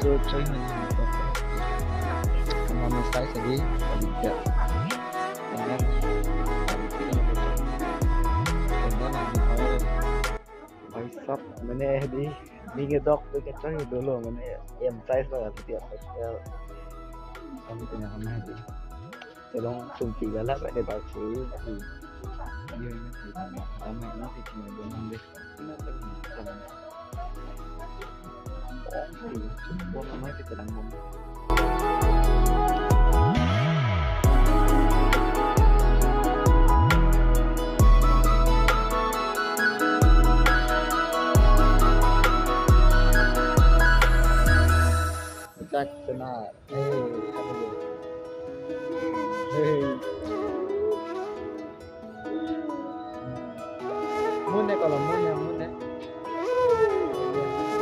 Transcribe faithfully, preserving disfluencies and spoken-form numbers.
Doctor choi mane doctor. Mane sai sadi. Doctor. Bhai sahab, mane di, di nge dok, di kachoi dolo, mane M size lo, di apa, L. Kami punya kami di. Tolong sumpi galak, ada baju. Iya, ini sih. Ramai, ini sih cuma dua enam deh. Ini apa ini? Ramai. Oh, iya. Buang ramai kita dan buang. Cak kena. Hey, apa dia? Hey. Mune kalau mune, mune.